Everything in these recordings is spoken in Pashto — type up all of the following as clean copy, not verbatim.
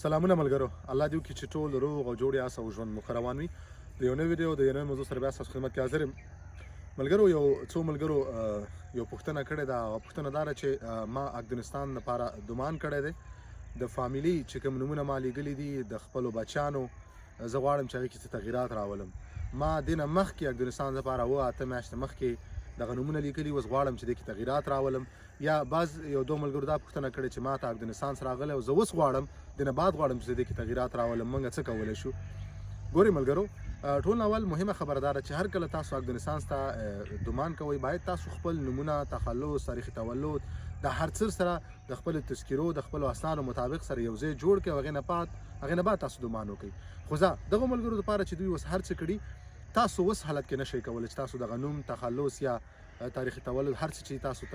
سلامونه ملګرو، الله دې وکړي چې ټول روغ او جوړ یاست او ژوند مو ښه روان وي. د یو نوي ویډیو د یو نوي موضوع سره بیا ستاسو خدمت کې حاضر یم. ملګرو، یو څو ملګرو یو پوښتنه کړې ده. هغه پوښتنه دا ده چې ما افغانستان لپاره دومان کړی دی، د فامیلی چې کوم نومونه ما لیږلي دي د خپلو بچیانو، زه غواړم چې هغې کې څه تغیرات راولم. ما دې نه مخکې افغانستان لپاره 7-8 میاشتې مخکې دغه نومونه لیکلي، اوس غواړم چې دې کې تغیرات راولم. یا بعض یو دوه ملګرو دا پوښتنه کړې چې ما ته افغانستان راغلی او زه اوس غواړم، دې نه بعد غواړم چې دې کې تغیرات راولم، موږ څه کولی شو؟ ګورئ ملګرو، ټول اول مهمه خبره دا ده چې هر کله تاسو افغانستان ته دومان کوئ، باید تاسو خپل نمونه، تخلص، تاریخ تولد، د هر څه سره د خپل تذکرو، د خپل اسنادو مطابق سره یو ځای جوړ کړئ او هغې نه بعد تاسو دومان وکړئ. خو زه دغه ملګرو لپاره چې دوی اوس هر څه کړي، تاسو اوس حالت کې نشئ کولی چې تاسو دغه نوم، تخلص یا تاریخ تولد، هر څه چې تاسو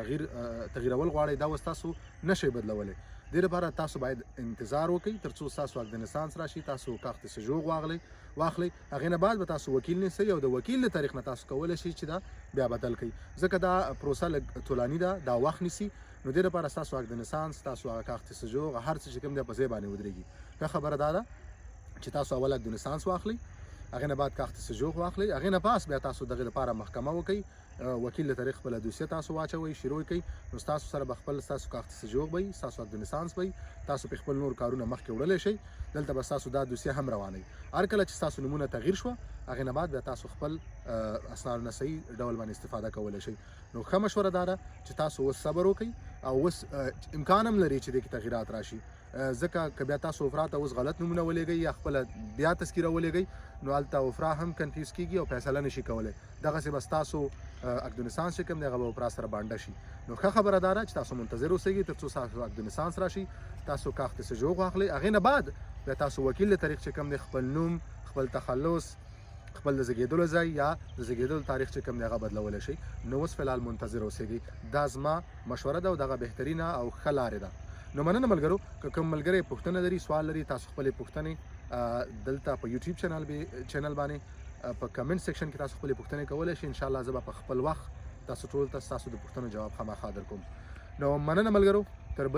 تغیرول غواړئ، دا اوس تاسو نشئ بدلولی. دې لپاره تاسو باید انتظار وکړئ ترڅو تاسو افغانستان راشي، تاسو کاغذ سجوغ واخلئ، هغې نه بعد به تاسو وکیل نیسئ او د وکیل له طریق نه تاسو کولی شئ چې دا بیا بدل کړئ، ځکه دا پروسه لږ طولاني ده، دا وخت نیسي. نو دې لپاره ستاسو افغانستان، ستاسو هغه کاغذ سجوغ، هر څه چې کوم دی، په ځای باندې ودرېږي، ښه خبره دا ده چې تاسو اول افغانستان واخلئ، هغې نه بعد کاغذ سجوغ واخلئ، هغې نه پس بیا تاسو دغې لپاره محکمه وکړئ، وکیل له طریق خپله دوسیه تاسو واچوئ، شروع کړئ. نو ستاسو سره به خپل ستاسو کاغذ سجوغ به وي، ستاسو افغانستان به وي، تاسو په خپل نور کارونه مخکې وړلی شئ. دلته به ستاسو دا دوسیه هم روانه وي. هر کله چې ستاسو نمونه تغییر شوه، هغې نه بعد بیا تاسو خپل اسنادو نه صحیح ډول باندې استفاده کولی شئ. نو ښه مشوره دا ده چې تاسو اوس صبر وکړئ او اوس امکان هم لري چې دې کې تغیرات راشي، ځکه که بیا تاسو اوفرا ته اوس غلط نمونه ولېږئ یا خپله بیا تذکره ولېږئ، نو هلته اوفرا هم confuse کیږي او فیصله نشي کولی. دغسې به ستاسو افغانستان چې کوم دی، هغه به اوفرا سره بانډه شي. نو ښه خبره دا ده چې تاسو منتظر اوسئ ترڅو تاسو افغانستان راشي، تاسو کاغذ سجوغ واخلئ، هغې نه بعد بیا تاسو وکیل له طریق چې کوم دی، خپل نوم، خپل تخلص، خپل د زیږېدلو ځای یا د زیږېدلو تاریخ چې کوم دی، هغه بدلولی شئ. نو اوس فعلال منتظر اوسئ، دا زما مشوره ده او دغه بهترینه او ښه لارې ده. نو مننه ملګرو. که کوم ملګری پوښتنه لري، سوال لري، تاسو خپلې پوښتنې دلته په یوټیوب چینل باندې په comment section کې تاسو خپلې پوښتنې کولی شئ. ان شاء الله زه به په خپل وخت تاسو ټول ته ستاسو د پوښتنو جواب خامخا درکوم. نو مننه ملګرو، تر بل.